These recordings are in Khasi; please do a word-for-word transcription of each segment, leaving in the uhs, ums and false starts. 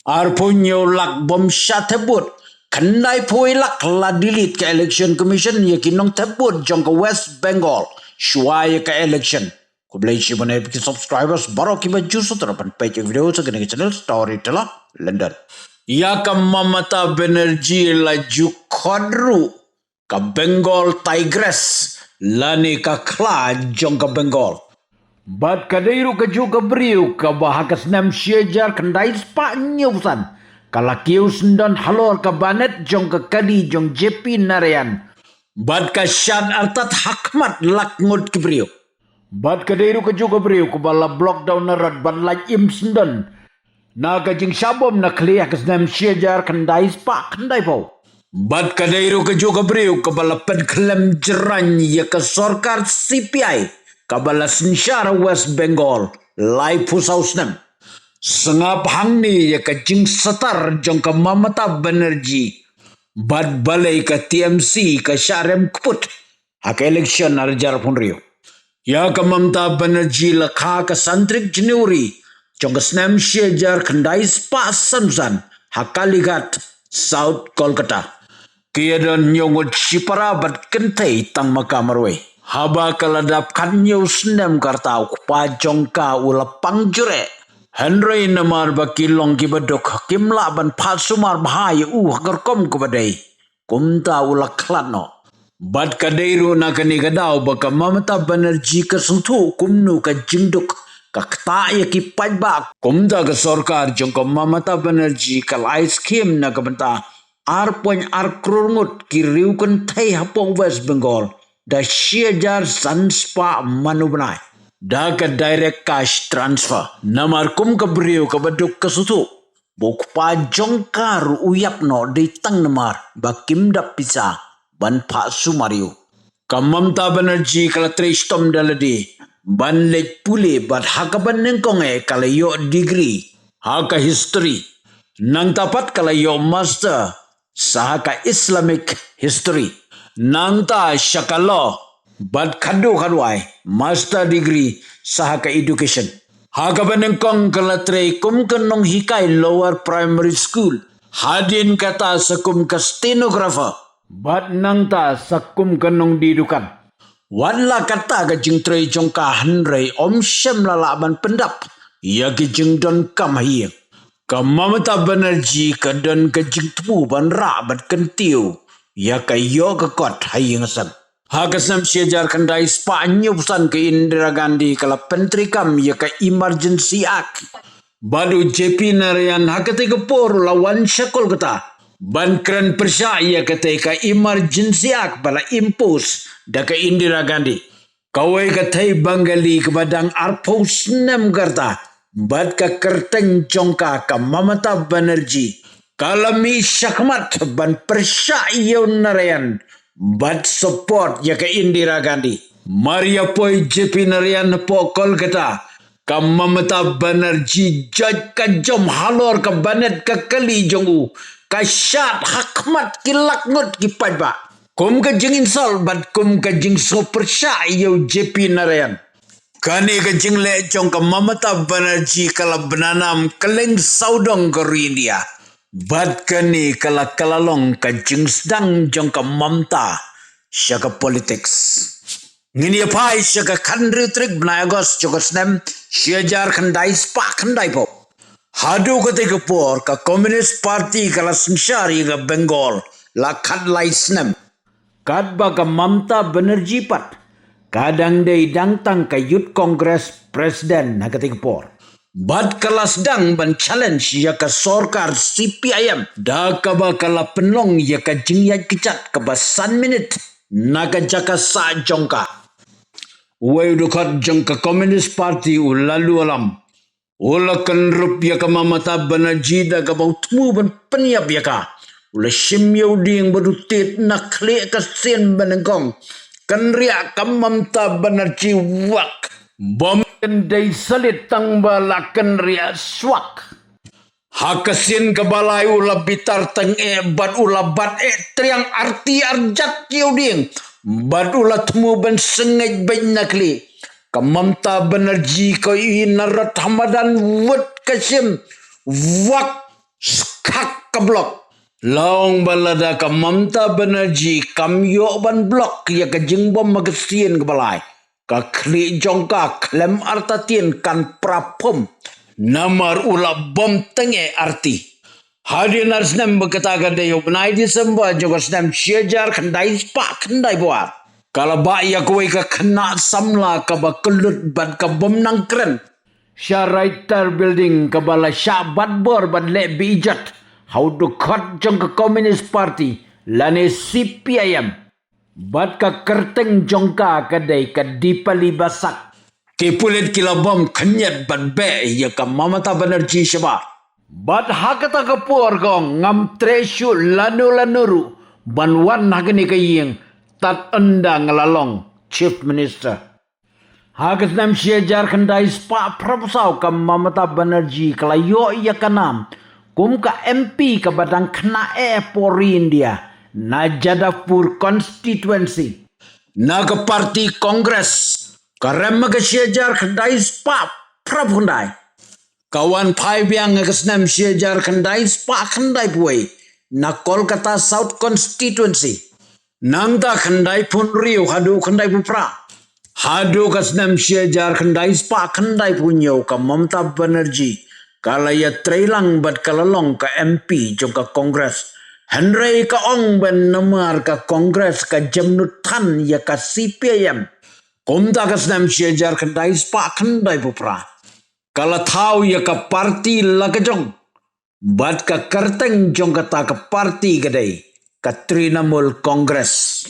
Arphew hynñiew lak bym shah thep vote. Khyndai phew lak la delete ka Election Commission ïa ki nongthep vote jong ka West Bengal shuwa ïa ka election. Khublei shibun ïa phi ki subscribers baroh kiba ju sngewthuh ban peit ïa ki video sa kane ka channel Storyteller London. Ïa ka Mamata Banerjee la ju khot ruh ka Bengal Tigress lane ka khla jong ka Bengal. Bad ka dei ruh kajuh ka briew kaba ha ka snem shi hajar khyndai spah hynñiew phew san ka la kiew syndon halor ka banet jong ka kali jong J P Narayan. Bad ka shad artat ha khmat lak ngut ki briew. Bad ka dei ruh kajuh ka briew kaba la block down na rot bad lait im syndon na ka jingshah bom na khlieh ha ka snem shi hajar khyndai spah khyndai phew. Bad ka dei ruh kajuh ka briew kaba la pynkhlem jrang ïa ka sorkar C P I kaba la synshar ha West Bengal laiphew saw snem. Sngap hangne ïa ka jingsatar jong ka Mamata Banerjee bad balei ka T M C ka shah rem kput ha ka election ar hajar arphew hynriew. Ïa ka Mamata Banerjee la kha ka san tarik January jong ka snem shi hajar khyndai spah san phew san ha Kalighat, South Kolkata. Ki ïa don hynñiew ngut shipara bad kynthei tang ma ka marwei. Haba ka la dap khathynñiew snem ka rta u kpa jong ka u la pang jur eh. Hynrei namar ba ki long kiba duk kim lah ban phah sumar bha ïa u ha ka rukom kaba dei. Kumta u la khlad noh. Bad ka dei ruh na kane ka daw ba ka Mamata Banerjee ka sngewthuh kumno ka jingduk ka ktah ïa ki paidbah. Kumta ka sorkar jong ka Mamata Banerjee ka la ai skhim na ka bynta ar point ar klur ngut ki riew kynthei hapoh West Bengal da shi hajar san spah man u bnai da ka direct cash transfer. Namar kum ka briew kaba duk ka sngewthuh ba u kpa jong ka ruh u ïap noh dei tang namar ba kim dap pisa ban phah sumar ïa u. Ka Mamata Banerjee ka la trei shitom da lade ban leit pule bad ha kaba nyngkong eh ka la ïoh degree ha ka history. Nangta pat ka la ïoh master sa ha ka Islamic history. Nangta sha ka law bad khatduh khatwai master degree sa ha ka education. Ha kaba nyngkong ka la trei kum ka nonghikai lower primary school. Hadien kata sa kum ka stenographer. Bad nangta sa kum ka nongdie dukan. Wat la katta ka jingtrei jong ka hynrei ym shym la lah ban pyndap ïa ki jingdonkam ha ïing. Ka Mamata Banerjee ka don ka jingthmu ban rah bad kyntiew ïa ka ïoh ka kot ha ïing ha sem. Ha ka snem shi hajar khyndai spah hynñiew phew san ka Indira Gandhi ka la pyntreikam ïa ka Emergency Act. Bad u J P Narayan ha katei ka por u la wan sha Kolkata ban kren pyrshah ïa katei ka Emergency Act ba la impose da ka Indira Gandhi. Kawei ka thei Bengali kaba dang arphew snem ka rta bad ka kyrteng jong ka ka Mamata Banerjee ka la mih shakhmat ban pyrshah ïa u Narayan bad support ïa ka Indira Gandhi. Mar ïa poi J P Narayan hapoh Kolkata, ka Mamata Banerjee joit ka jom halor ka banet ka kali jong u, ka shad ha khmat ki lak ngut ki paidbah. Kum ka jing insult bad kum ka jingsngewpyrshah ïa u J P Narayan. Kane ka jingleh jong ka Mamata Banerjee ka la bna nam kylleng sawdong ka ri India. Bad kane ka la ka la long ka jingsdang jong ka Mamata sha ka politics. Ngin ïa phai sha ka khathynriew tarik bnai August jong ka snem shi hajar khyndai spah khyndai phew. Haduh katei ka por ka Communist Party ka la synshar ïa ka Bengal la khatlai snem. Katba ka Mamata Banerjee pat ka dang dei dang tang ka Youth Congress President ha katei ka por. Bad ka la sdang ban challenge ïa ka sorkar C P I M da kaba ka la pynlong ïa ka jingïaid kjat kaba san minit na ka jaka sah jong ka. Uwei u dkhot jong ka Communist Party u Lalu Alam u la kynrup ïa ka Mamata Banerjee da kaba u thmu ban pynïap ïa ka. U la shim ïa u dieng bad u tied na khlieh ka sien banyngkong. Kynriah ka Mamata Banerjee wak. Bym khyndai salit tang ba la kynriah swak. Ha ka sien kaba lai u la bitar tang eh bad u la bat eh triang arti arjat ïa u dieng. Bad u la thmu ban sngeit beit na khlieh. Ka Mamata Banerjee ka i na rat ha madan wut ka shim. Wak. Skak ka block. Long ba lada ka Mamata Banerjee kam ïoh ban block ïa ka jingbom ha ka sien kaba lai, ka khlieh jong ka khlem artatien kan pra phom. Namar u la bom teng eh arti. Hadien ar snem ba kata ka dei u bnai December jong ka snem shi hajar khyndai spah khyndaiphew ar, ka la bah ïa kawei ka khynnah samla kaba kyllut bad ka bom nang kren sha Reuter Building kaba la shah bat bor bad leh beijot ha u dkhot jong ka Communist Party lane C P I M. Bad ka kyrteng jong ka ka dei ka Dipali Basak. Ki pulit ki la bom khynñiat bad beh ïa ka Mamata Banerjee shabar. Bad ha kata ka por ka ong ngam treh shuh lano lano ruh ban wan ha kane ka ïing tad ynda nga la long Chief Minister. Ha ka snem shi hajar khyndai spah phra phew saw ka Mamata Banerjee ka la ïoh ïa ka nam kum ka M P kaba dang khynnah eh hapoh ri India na Jadavpur constituency na ka party Congress. Ka rem ha ka shi hajar khyndai spah phra phew khyndai. Ka wan phai biang ha ka snem shi hajar khyndai spah khyndaiphew wei na Kolkata South constituency. Nangta khyndaiphew hynriew haduh khyndaiphew phra. Haduh ka snem shi hajar khyndai spah khyndaiphew hynñiew ka Mamata Banerjee ka la ïatrei lang bad ka la long ka M P jong ka Congress. Hynrei ka ong ba namar ka Congress ka jemnud than ïa ka C P I M. Kumta ka snem shi hajar khyndai spah khyndaiphew phra ka la thaw ïa ka party la ka jong. Bad ka kyrteng jong kata ka party ka dei ka Trinamool Congress.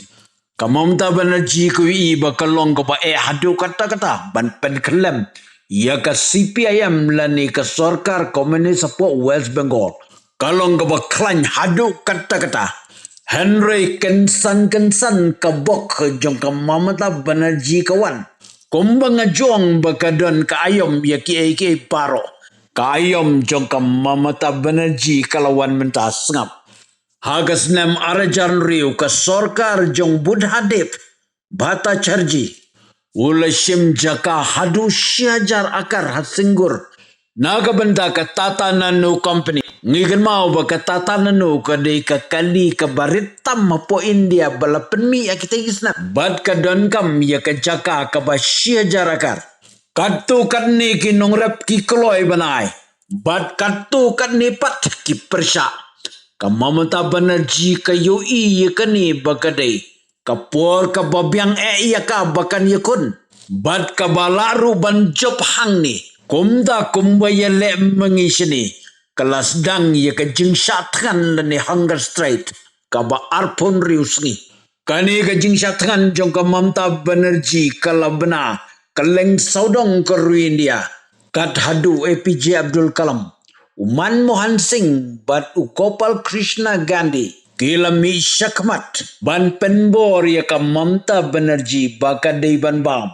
Ka Mamata Banerjee ka ïohi ba ka long kaba eh haduh katta katta ban pynkhyllem ïa ka C P I M lane ka sorkar komunis hapoh West Bengal. Ka long kaba khlaiñ haduh katta katta. Hynrei kynsan kynsan ka bok jong ka Mamata Banerjee ka wan. Kumba nga ju ong ba ka don ka aïom ïa kiei kiei baroh. Ka aïom jong ka Mamata Banerjee ka la wan mynta sngap. Ha ka snem ar hajar hynriew ka sorkar jong Buddhadev Bhattacharjee u la shim jaka haduh shi hajar akar ha Singur na ka bynta ka Tata Nano Company. Ngi kynmaw ba ka Tata Nano ka dei ka kali kaba rit tam hapoh India ba la pynmih ha kitei ki snem. Bad ka donkam ïa ka jaka kaba shi hajar akar. Katto katne ki nongrep ki kloi ban ai. Bad katto katne pat ki pyrshah. Ka Mamata Banerjee ka ïohi ïa kane ba ka dei ka por kaba biang eh ïa ka ba kan ïakhun. Bad kaba lah ruh ban jop hangne. Kumta kumba ïaleh ma ngi shane ka la sdang ïa ka jingshah thngan lane hunger strike kaba arphew hynriew sngi. Kane ka jingshah thngan jong ka Mamata Banerjee ka la bna kylleng sawdong ka ri India. Kat haduh A P J Abdul Kalam, u Manmohan Singh bad u Gopal Krishna Gandhi ki la mih shakhmat ban pynbor ïa ka Mamata Banerjee ba ka dei ban bam,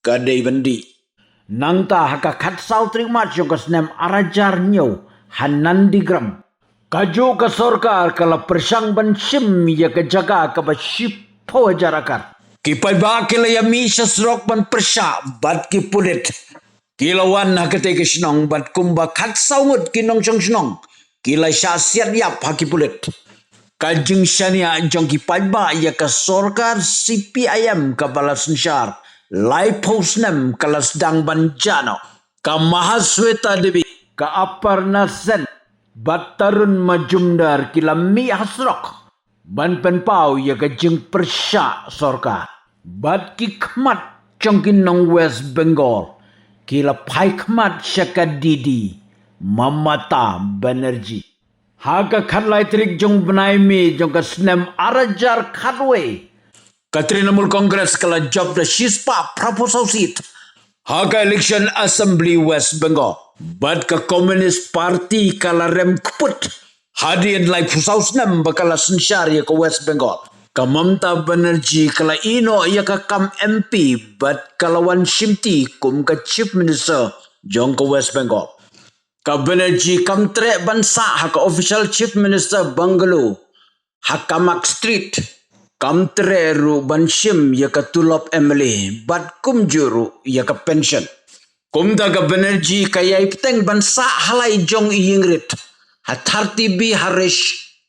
ka dei ban dih. Nangta ha ka khatsaw tarik March jong ka snem ar hajar hynñiew ha Nandigram, kajuh ka sorkar ka la pyrshang ban shim ïa ka jaka kaba shiphew hajar akar. Ki paidbah ki la ïa mih sha surok ban pyrshah bad ki pulit ki la wan ha katei ka shnong bad kumba khatsaw ngut ki nongshong shnong ki la shah siat ïap ha ki pulit. Ka jingshaniah jong ki paidbah ïa ka sorkar C P I M kaba la synshar laiphew snem ka la sdang ban jah noh. Ka Mahasweta Devi, ka Aparna Sen bad Tarun Majumdar ki la mih ha surok ban pynpaw ïa ka jingpyrshah sorkar. Bad ki khmat jong ki nong West Bengal ki la phai khmat sha ka D D Mamata Banerjee. Ha ka khatlai tarik jong bnai May jong ka snem ar hajar khatwei, ka Trinamool Congress ka la jop da shispah phraphew saw seat ha ka election Assembly West Bengal. Bad ka Communist Party ka la rem kput hadien laiphew saw snem ba ka la synshar ïa ka West Bengal. Ka Mamata Banerjee ka la ïeh noh ïa ka kam M P bad ka la wan shimti kum ka Chief Minister jong ka West Bengal. Ka Banerjee kam treh ban sah ha ka official Chief Minister Bungalow ha Kamak Street. Kam treh ruh ban shim ïa ka tulop M L A bad kumjuh ruh ïa ka pension. Kumta ka Banerjee ka ïai bteng ban sah ha lai jong i ïing rit ha thirty B Harish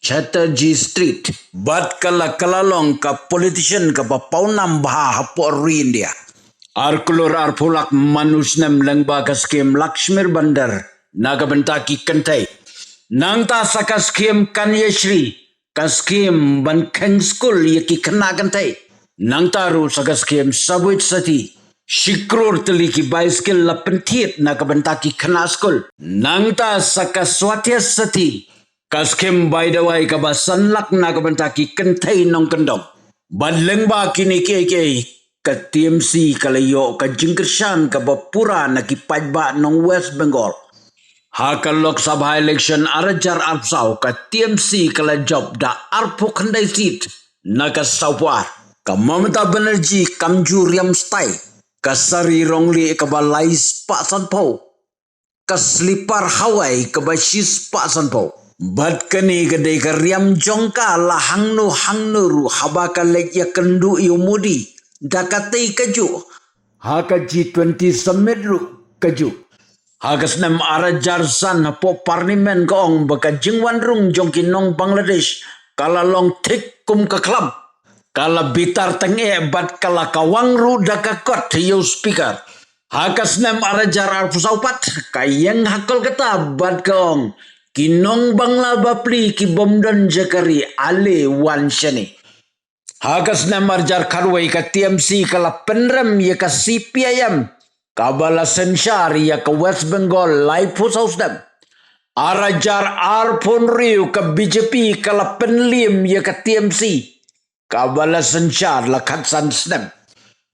Chatterjee Street. Bad ka la ka la long ka politician kaba pawnam bha hapoh ri India. Ar klur arphew lak man u snem lyngba ka skhim Lakshmir Bhandar na ka bynta ki kynthei. Nangta sa ka skhim Kanya Shri, ka skhim ban kheng skul ïa ki khynnah kynthei. Nangta ruh sa ka skhim Sabhuj Sathi, shi klur tylli ki bicycle la pynthied na ka bynta ki khynnah skul. Nangta sa ka Swasthya Sathi, ka skhim bai dawai kaba san lak na ka bynta ki kynthei nongkyndong. Bad lyngba kine kiei kiei, ka T M C ka la ïoh ka jingkyrshan kaba pura na ki paidbah nong West Bengal. Ha ka Lok Sabha election ar hajar arphew saw, ka T M C ka la jop da arphew khyndai seat na ka sawphew ar. Ka Mamata Banerjee kam ju riam stai, ka sari rongli kaba lai spah sanphew, ka slipar Hawaii kaba shi spah sanphew. Bad kane ka dei ka riam jong ka la hangno hangno ruh haba ka leit ïakynduh ïa u Modi da katei kajuh ha ka G twenty summit ruh kajuh. Ha ka snem ar hajar san hapoh Parliament ka ong ba ka jingwan rung jong ki nong Bangladesh ka la long thik kum ka khlam. Ka la bitar tang eh bad ka la kawang ruh da ka kot ïa u speaker. Ha ka snem ar hajar arphew saw pat, ka ïeng ha Kolkata bad ka ong, ki nong Bangla bapli ki bym don jaka ri, ale wan shane. Ha ka snem ar hajar khatwei ka T M C ka la pynrem ïa ka C P I M, kaba la synshar ïa ka West Bengal laiphew saw snem. Ar hajar arphew hynriew ka B J P ka la pynliem ïa ka T M C, kaba la synshar la khatsan snem.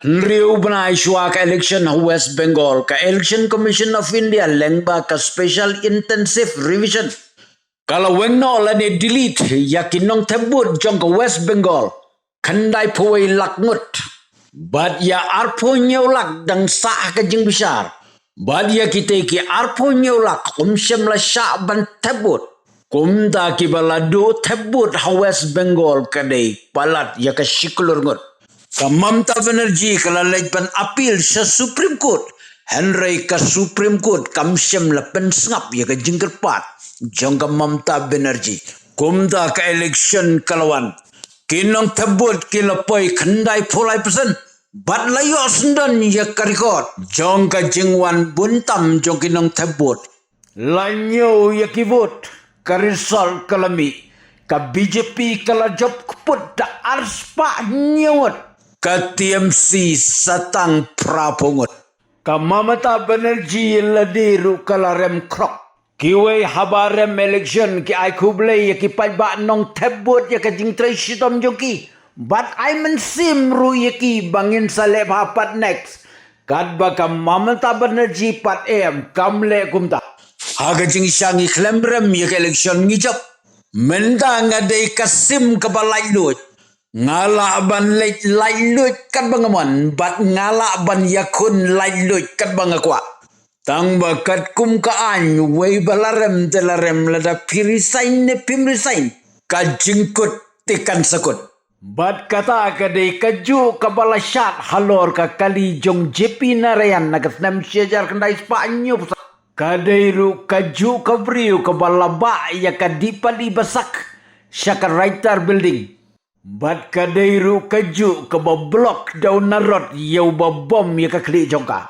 Hynriew bnai shuwa ka election ha West Bengal, ka Election Commission of India lyngba ka Special Intensive Revision ka la weng noh lane delete ïa ki nongthep vote jong ka West Bengal khyndai phew wei lak ngut. Bad ïa arphew hynñiew lak dang sah ha ka jingbishar. Bad ïa kitei ki arphew hynñiew lak ym shym la shah ban thep vote. Kumta kiba la duh thep vote ha West Bengal ka dei palat ïa ka shi klur ngut. Ka Mamata Banerjee ka la leit ban appeal sha Supreme Court. Hynrei ka Supreme Court kam shym la pynsngap ïa ka jingkyrpad jong ka Mamata Banerjee. Kumta ka election ka la wan. Ki nongthep vote ki la poi khyndai phew lai percent. Bad la ïoh syndon ïa ka record jong ka jingwan bun tam jong ki nongthep vote. La ñiew ïa ki vote, ka result ka la mih. Ka B J P ka la jop kput da ar spah hynñiew ngut. Ka T M C sa tang phra phew ngut. Ka Mamata Banerjee la dei ruh ka la rem khrok. Kiwei haba rem election ki ai khublei ïa ki paidbah nongthep vote ïa ka jingtrei shitom jong ki. Bad ai mynsiem ruh ïa ki ba ngin sa leh bha pat next. Katba ka Mamata Banerjee pat em kam leh kumta. Ha ka jingshah ngi khlem rem ïa ka election ngi jop. Mynta nga dei ka sim kaba laitluid. Nga lah ban leit laitluid katba nga mon, bad nga lah ban ïakhun laitluid katba nga kwah. Tang ba katkum ka aiñ, wei ba la rem te la rem, lada phi resign ne phim resign, ka jingkut te kan sa kut. Bad kata ka dei kajuh kaba la shad halor ka kali jong J P Narayan na ka snem shi hajar khyndai spah hynñiew phew saw. Ka dei ruh kajuh ka briew kaba la bah ïa ka Dipali Basak sha ka Writer Building. Bad ka dei ruh kajuh kaba block da u Narod ïa uba bom ïa ka khlieh jong ka.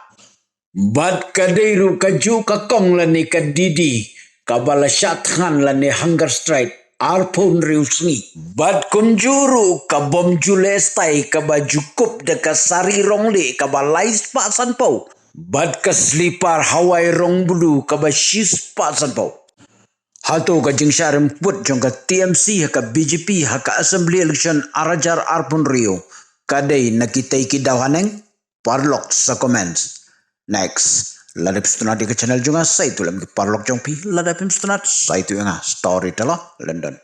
Bad ka dei ruh kajuh ka kong lane ka D D kaba la shah thngan lane hunger strike arphew hynriew sngi. Bad kumjuh ruh ka bom ju leh stai kaba ju kup da ka sari rongli kaba lai spah sanphew. Bad ka slipar Hawaii rong blue kaba shi spah sanphew. Hato ka jingshah rem kput jong ka T M C ha ka B J P ha ka assembly election ar hajar arphew hynriew ka dei na kitei ki daw haneng? Paralok sa comments. Next, lada phi sngewtynnat ïa ka channel jong nga, sa ïathuh lem ki paralok jong phi, lada phim sngewtynnat, sa ïathuh ïa nga. Storyteller London.